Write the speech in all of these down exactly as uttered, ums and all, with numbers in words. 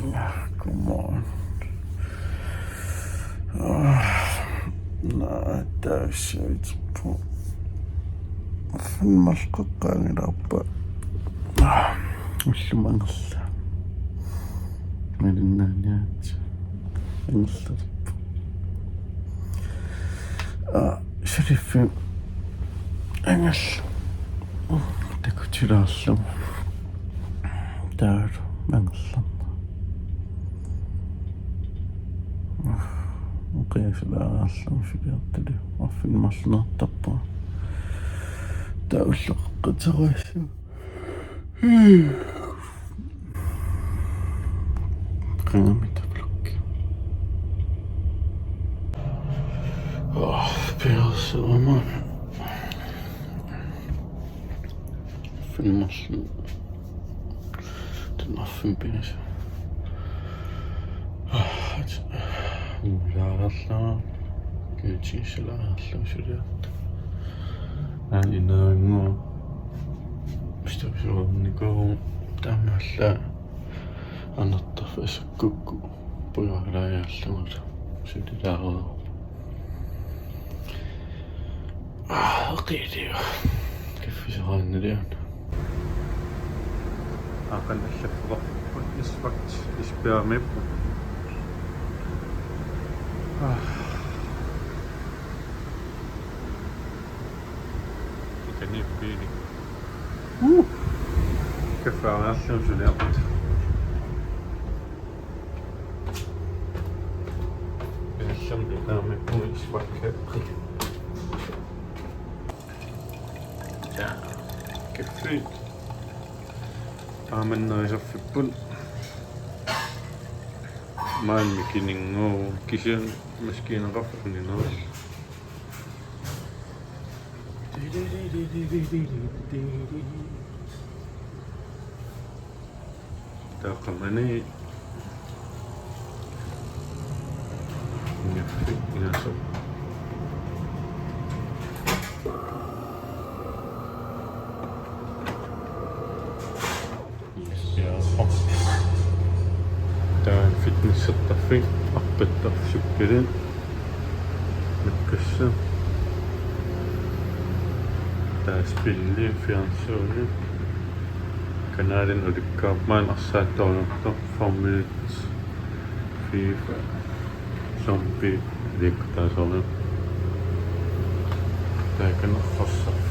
Ah, come on. Ah, naa, taassuuterpoq. Arfineq-marluk qeqqaanngilarpara. Ah, ullumi angerlaa. Malinnaaniaat. Angerlarpara. Aa, suliffik angal-, takutilaarlugu. Taavalu angerlarnera. Aa, oqiasulaarlugu suliartali. Arfineq-marlunniartarpunga. Taava ulloqeqqateruassaanga. Qangamita vloggi. Åh, piareersimavunga. Arfineq-marlunut. Taanna arfineq-pingasut. Aa, at-, ungulaarlanga, kisitsilaarlanga suliartoq. Aana inaanngua istuusuarnikuuvoq, taamaallaat anartarfik asukkukku pujoralaajaarlugulu sulilaarlugu. Aa, qiiliu. Kaffiseraanniliuna. Aqan allaffoqarput isvakt isbjørnip. Aa. Ikaniippiini. Uh. Kaffaariarlugu suliartoq. Isallermi taamikku isvakkeeqqi. Ja. Kaffi. Aamannerisarfipput. Maani kininngu kisianni maskiinaqarfik uninerullugu. Taqqamani. Ngerfi, ngerfi. Yes, ja. Taava fitnessertarfik, arpattarfik, cykeli, makkassu. Taava spilli, fjernsynit. Kanalin ulikkaarpoq, maani arsaattorujortoq, Formel et, FIFA, Zombie, likkutaasoriarpoq. Taava kanalli arsaat.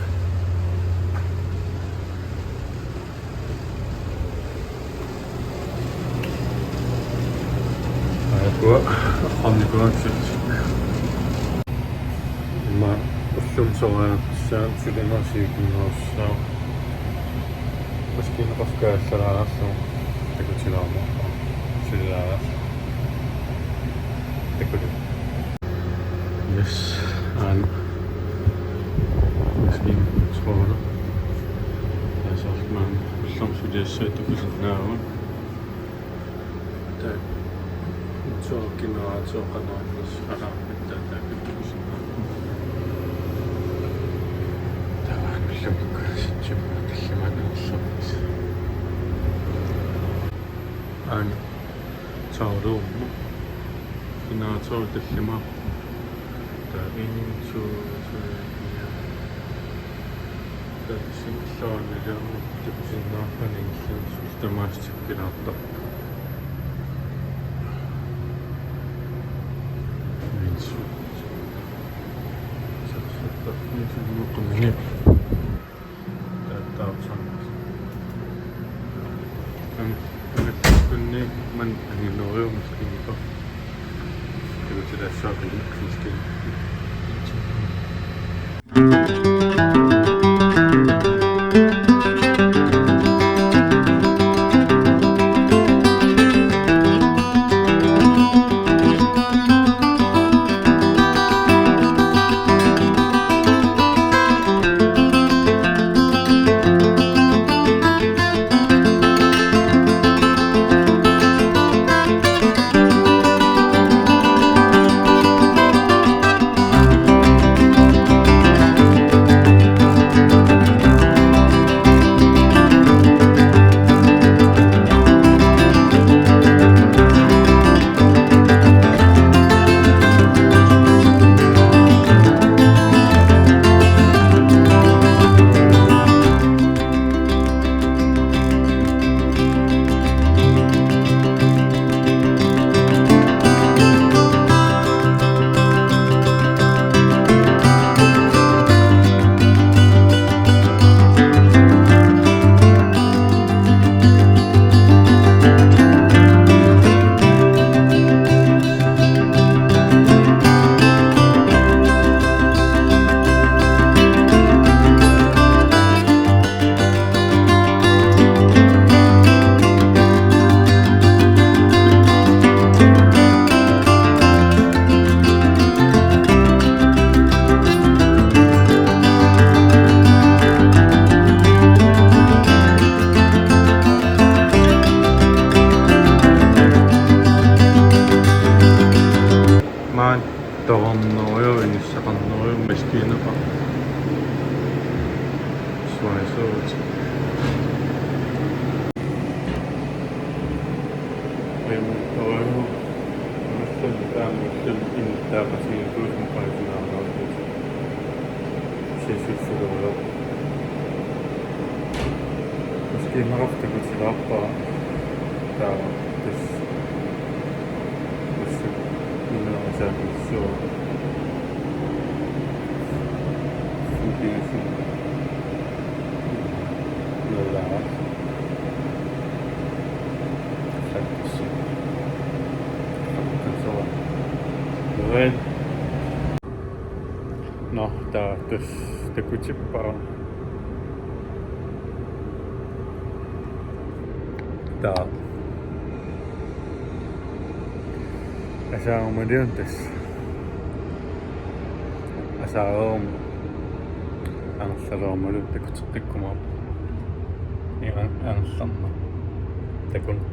Aajukua, aqqarnikuugatsigu. Immaqa ullumi soraartussaavoq, sulineq sivikinnerussaaq. Maskiinaqarfik kaajallalaarlugu takutilaarmat. Sulilaarlugu. Takuti. Yes, aana. Maskiinap kontrolli. Taava soorlu maani ullumi suliassaat takusinnaavugut. Taava. Sooq generator qanoq allaat alarmit taakku takusinnaavugut. Taava ullumi kukkusitsippat tallimaat angerlarput. Aana. Taava ullumi. Generator tallimaat. Taava en, to, tre, fire. Taava sinilluarnilaarmat takusinnaavarput, inilluni tamaasa tikkilaartarpoq. Minsu. Sassattarfiusunnuuqimini. Taava taarsan. Am, am, kunni man anginerujuumaskinnipa. Takutilaassaaqimmat maskiina. Uangasoorut. Ajamut taavalu. Amerlun taamullu innuttaaqatigiittuusumik paasinaarluartut. Sissussuluujoq. Maskiinaraffigut ilaarpara. Taava tassa. Tassa. Innuttaaqatigiittuusumik. Sumpiusin. Nalaa. Sakkusi. Sakkusi. Nuin. Nå, taava tassa takutippara. Taava. Asaarumaluunniit tassa. Asaarumaluunniit. Angerlalerummalu takuteqqikkumaarpoq. Iga angerlarneq. Takuneq.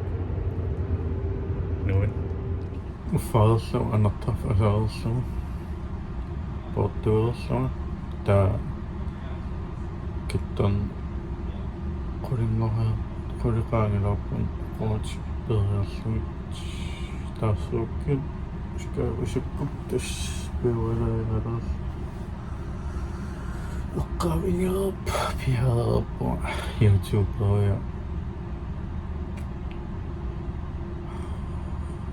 Nuin. Uffareerlugu, anartarfik asaareerlugu. Poortuereerlunga. Taava kittorn qulinngorniar-, qulit qaangilaarput quutit peeriarlugit. Taassuukkit uska-, usukkut tassa piualaagalaarlunga. Eqqaavigaarput, piareerpunga YouTuberiga.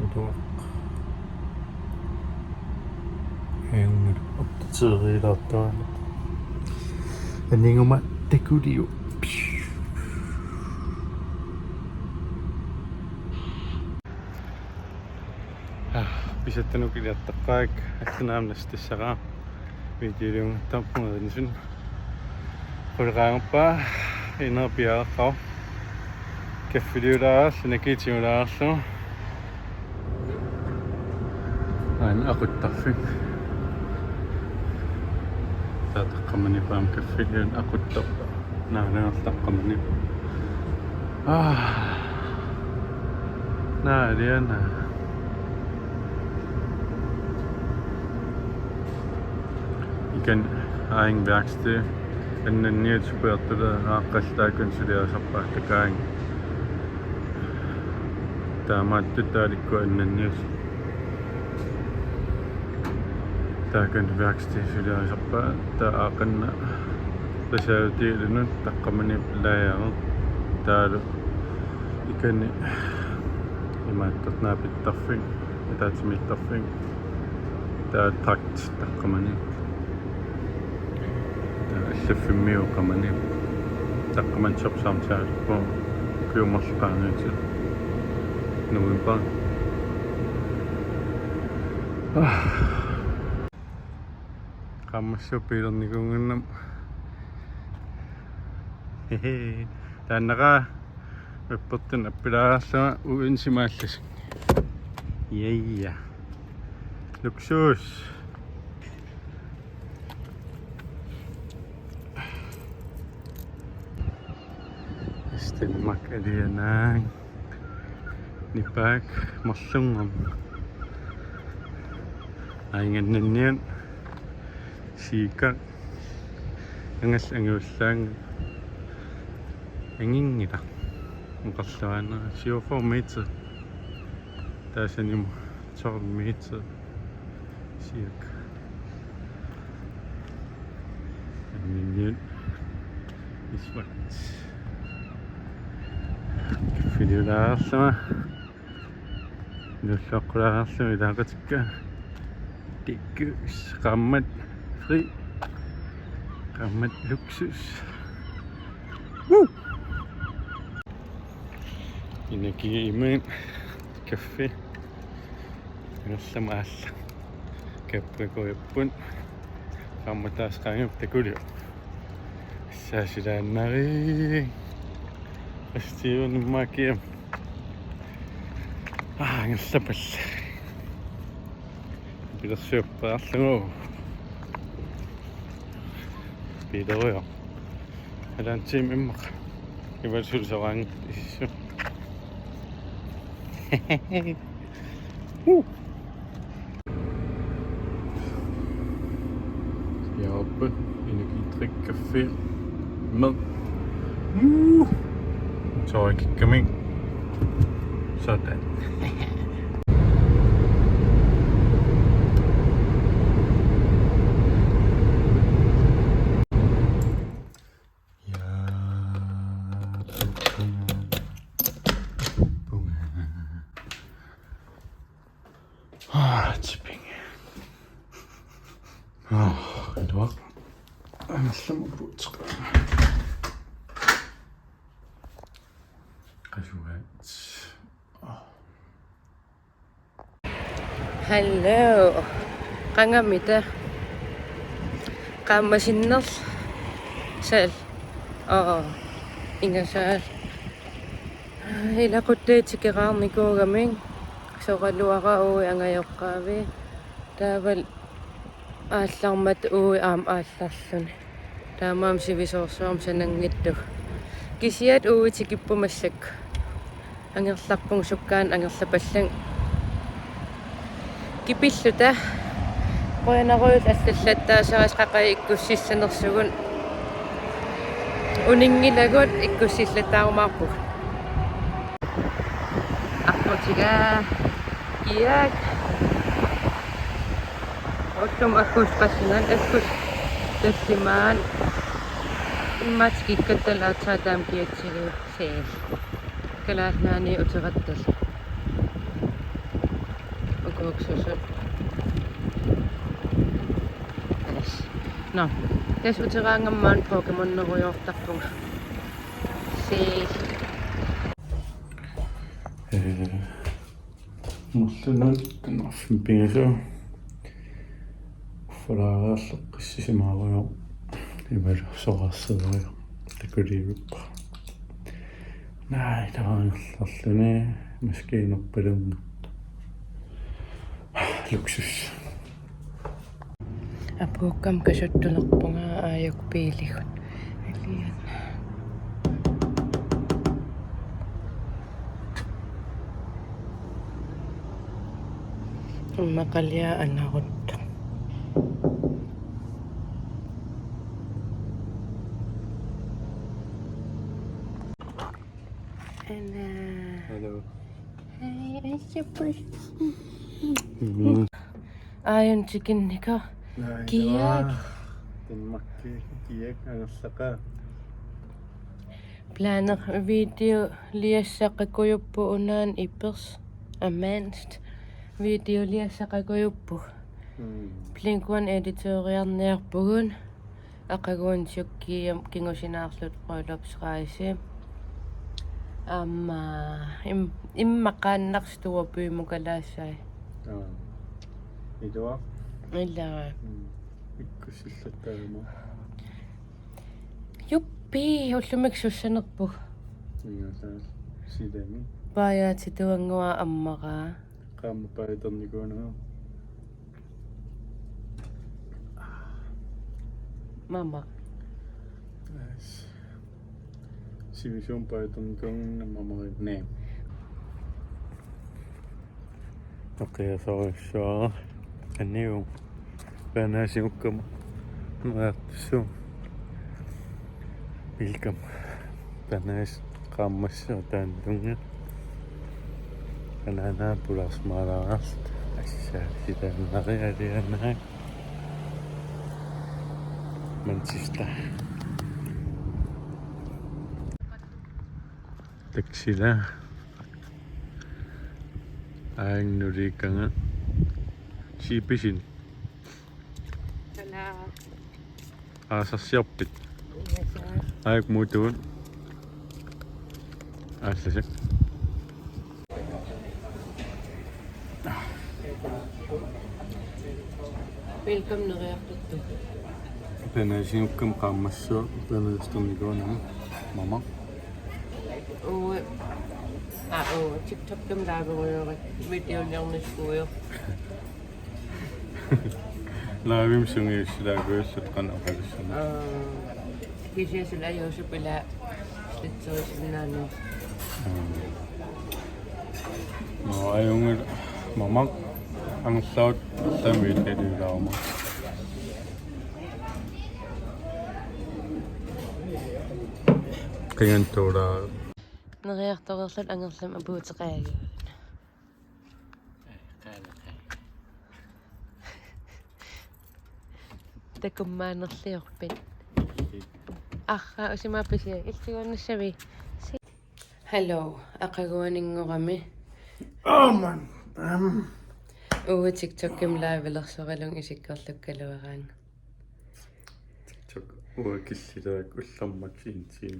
Utuaq. Eunner opdateriilaartuaannaq. Aniguma takuliu. Ah, pisattanuk iliartoqqaakka, allanut aamma nassutissaraa. Videoliunngittarpunga erinsun. Qulit qaangerpaa, ineq piareeqqavoq. Kaffiliulaarlugu, nakiitiulaarlugu. Aana aquttarfik. Taava taqqamaniippoq aamma kaffiliunneq aquttarpaa. Naanaartaqqamani. Ah. Naaliana. Ikanni aajuku værksted. Annanniut supiartulaat aaqqallu taakkua suliarisarpaat takaanga. Taamaattut taalikkut annanniut. Taakkua værksted suliarisarpaat, taava aaqqanna reservedelinnut taqqamaniippoq lager. Taavalu ikanni imaattoq naapittarfik, ataatsimiittarfik. Taava trakt taqqamani. Taava allaffimmiuuq qamani. Taqqamani shop samtale på. Ukiut marluk qaangiutit. November. Ah. Qaammassuk biilernikuunnginnama. Hehe. Taannaqa. Ippertun appilaarlunga uinsimaallasik. Ja, ja. Luksus. Stenmak alianaang. Nipaak marlunngormat. Aingannannian. Siika. Angal angivallaannga. Anginngilaq. Oqarluaannera syvogfyrre meter. Taava sanimut tolv meter. Cirka. Anginnian. Isvakt. Kaffiliulaarlunga. Nuulluaqqulaarlunga ilaaqatikka. Tikkus. Qaammat fri. Qaammat luksus. Woo! Energi imen kaffi. Angerlamut aalla. Kaffikujupput. Qaammat taasaqanngippat takuliuk. Saasilaannari. Astiunimmakiam. Ah, angerlapallat. Pilersiuppaarlugu. Pilerujoq. Halvanden time immaqa. Ivalusulisoraanngitsoq isissut. Woo! Jaappan, energidrik, kaffi, Med. Uh. Så jeg kigger mig. Sådan. Ja. Ah, tipping. Ah, det var. Angerlamut puuteqaaq. Qasugaat. Hallo. Qangamita. Qaammasinnerl. Sal. Oo. Ingasaal. Ilaquttat tikeraarnikuugamik. Soraluara uagut angajoqqaavi. Taavalu aallarmat uagut aamma aallarluni. Taamaammat sivisoorsuarmik sananngitsugut. Kisiat uagut tikippugut massakkut. Angerlarpugut sukkaannaq angerlapallak. Kipilluta. Qujanarujussuaq allallattaasarisi qaqatik ikkussissanersugut. Uninngilagut ikkussillattaarumaarpugut. Aqqutigaa. Kiak. Ullumi aggustip qassinani aggustip tallimaani. Immaqa tikikkatta aatsaat taama kiatsigiuk. Seel. Kalaallit Nunaanni uteqattalu. Ukuuksusut. Yes. Nå, tassa uteqanngimmat Pokémonerujoortarpunga. Seel. Eh, Marlunut kanarfim pingasut. Uffalaariarleqqissimaarujoq. Imalu soraarsiuarujoq. Takuliivippa. Naa, taangerlarluni maskiinerpalunngitsoq. Luksus. Apuukkama kasuttulerpunga aajuku biiligut. Alian. Immaqaliaq anaruttoq. Ana. Hello. Hej, Aisha. Mm. Aajuna tikinnikoq. Naa, kiak. Ilaa. Timmakki kiak angerlaqaaq. Planer videoliassaqakujuppoq unaana ipers. Amanst. Videoliassaqakujuppoq. Mm. Blink One editoriarniarpugut. Aqaguani Tyrkiami kingusinaarluta bryllupsrejse. Aamma im-, immaqaannarsi tuapuimukalaasai. Aa. Ilua? Ilaa. Mm. Ikkussillattaaruma. Juppi, ullumi sussanerpugut. Ingasaal. Silami. Paajaatituannguaq ammaraa. Qaammat paajaternikuunanga. Mamaq. Nice. Sivisuumik paajaternikuunnginnama mamarinnaq. Oqiasorujussuaq. Aniu. Panaasiukkama. Nuartussu. Welcome. Panaas qaammassooq taanna tunga. Anaanaa pulaarsimaalaaralluta. Assaa sitaannarialianaa. Manchester. Taxila. Aajuna nuliikkanga. Siipisinik. Aasarsiorpit? Aajuku muutugut. Aallasak. Welcome neriartortut. Panaasiukkama qaammassooq, panaasiternikuunanga. Mamaq. Uu. Aa, uu. TikTokkami liverujorit. Videoliornissuujoq. Live-imi sungiussilaarujussuit qanoq oqalussuuvoq. Aa, kisianni sila ajuusup ila slitserisinnaaneq. Mm. Nå, ajunngilaq mamaq angerlarutta tamiit aliulaaruma. Qingantuulaa. Neriartoreerluta angerlamut apuuteqaagut. Takummaanerliorpit. Arraa usimaapisi illuguunnassavit. Hallo, aqaguaninngorami. Aaman. Am. Uagut TikTokimi livelersoralugu isikkorlukkaluaraanga. TikTok uagut killilerakku ullammat intiim.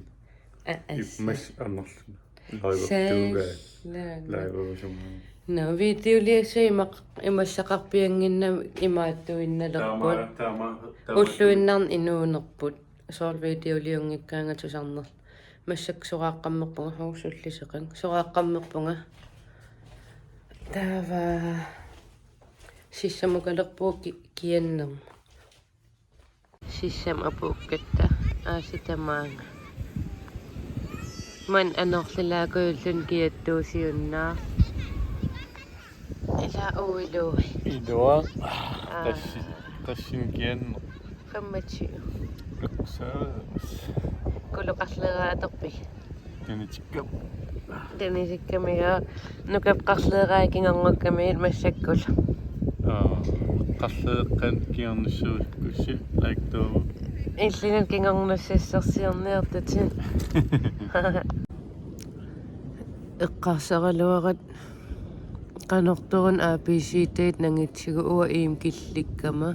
Aa, assa. Immas annerluna. Live-ertuugaa. Sallaa. Live-erusummaa. No, videoliassai imaq-, imassaqarpiannginnami imaattuinnalerput. Taama, taama, taama. Ulluinnarni inuunerput. Soorlu videoliunngikkaangat tusarnerlu. Massakkut soraaqqammerpunga, hov, sulliseqanngilaq. Soraaqqammerpunga. Taava sissamukalerpugut ki-, kiannermut. Sissamut apuukkatta aasiit tamaanga. Maani anorlilaakujulluunniit kiattuusiunnaarluta. Ila uiluui. Ilua. Aa. Qassi-, qassinik kianneq? Femogtyve. Uksaas. Kuluqarleraa atorpit? Tunisikkami. Tunisikkamiga nukapqarleraa kingornukkamiit massakkut. Aa, qarleeqqat kingornussuussi laaktuuvoq. Illinut kingornussassorsiorniartutit. Eqqarsaraluarat qanortoruna A B C-t nangitsigu uanga iima killikkama.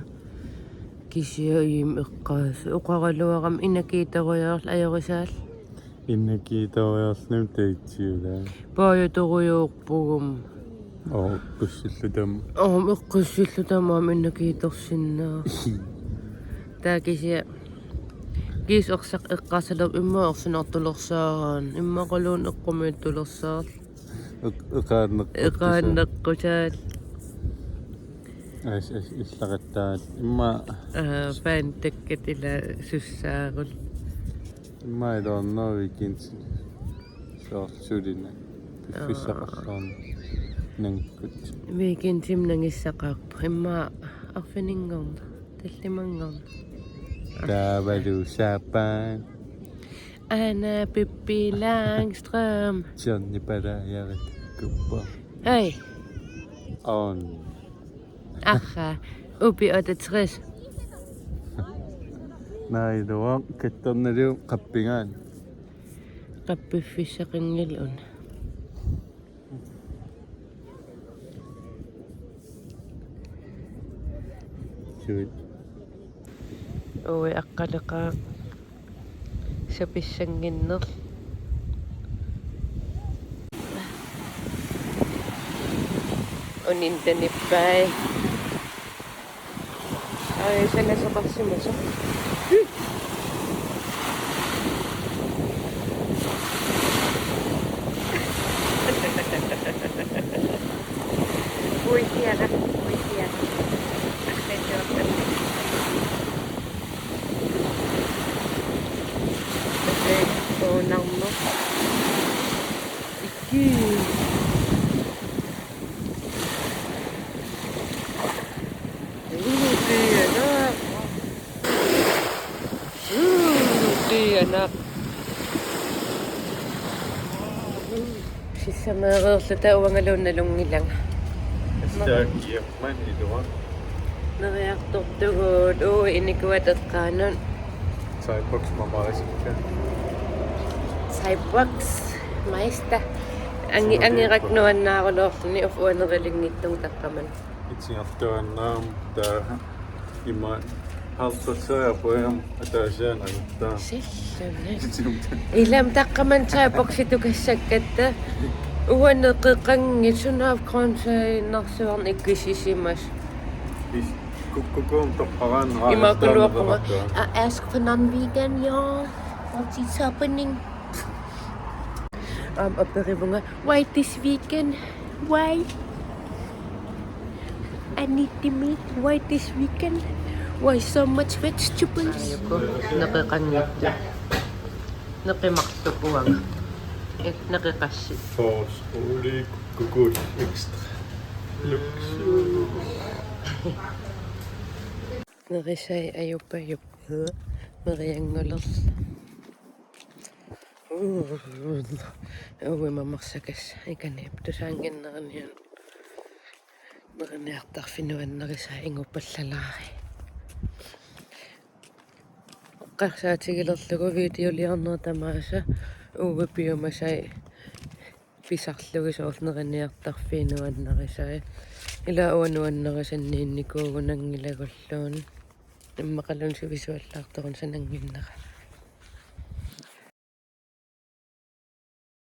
Kisianni iima eqqaas-, oqaraluarama inakiitorujoorluni ajorisaallu. Inakiitorujoorluni taitsiulaa. Paajutorujoorpugummi. Oo, eqqissilluta aamma. Oo, eqqissilluta aamma inakiitorsinnaa. Taava kisianni kiisa ersaq-, eqqarsaleq immaqa ersinartulersaaraanni. Immaqaluunniit eqqumiitsulersaarluta. Eq-, eqaanneqqusaat. Eqaanneqqusaat. As, as, illaqattaat. Immaqa. Aa, fantakkat ila sussaarut. Immaqa iluarneruvoq weekendimi. Soorlu sulina. Aa. Piffissaqarluarneq. Nangikkut. Weekendimi nangissaqaarpoq. Immaqa arfininngorneq. Tallimanngorneq. Taavalu saappaat. Aana Pippi Langstrøm. Johnny Palajarikkuppa. Hej. On. Aha, upi otteogtres. Naa, iluaq, kattornalu qappigaat. Qappiffissaqanngilaq una. Suut. Ui, aqqaleqaaq. Sapissannginneq. Unintanippai. Ai, sanasoqarsimasoq. Uikiara, uikiara. Arnattuartarni. Okei, uunarneq. Ikkii. Uu, qiianaq. Uu, qiianaq. Sissameereerluta uangaluunniit nalunngilanga. Stærk hjem, mand, iluaq. Neriartortugut, uu, inikuat eqqaanut. Cyborgs mamarisikka. Cyborgs, maista. Angi-, angirak nuannaarulorluni uf uanerilinngittunga taqqamani. Itsiartuannaam taa ima halvtredsiapuam ataasiaannartaa. Silluni. Ilam taqqaman taappoq situkassakkutta. Uaneqeqanngit sunaaffa grøntsagit innarsuarnik ikkisisimas. Is kukkukuum toqqaraanneraa. Imaakkaluaqunga. I ask for non-vegan, y'all. What is happening? Aamma aperivunga, why this weekend? Why? I need the meat. Why this weekend? Why so much vegetables? Aajuku, neqeqanngitsoq. Neqeq marluk uanga. Eh, neqeqassi. Force, oli, kukul, extra. Luksus. Nerisai ajupajup. Merianngulerlugu. Uimamarsakas ikaniiptusaannginneranian. Neriniartarfik nuannarisaa inguppallalaari. Eqqarsaatigilerlugu videoliorneq tamaasa uipiumasai pisarlugit soorlu neriniartarfik nuannarisai. Ila uanga nuannarisanniinnikuugunanngilagulluunniit. Immaqaluunniit sivisuallaartoruna sanannginnera.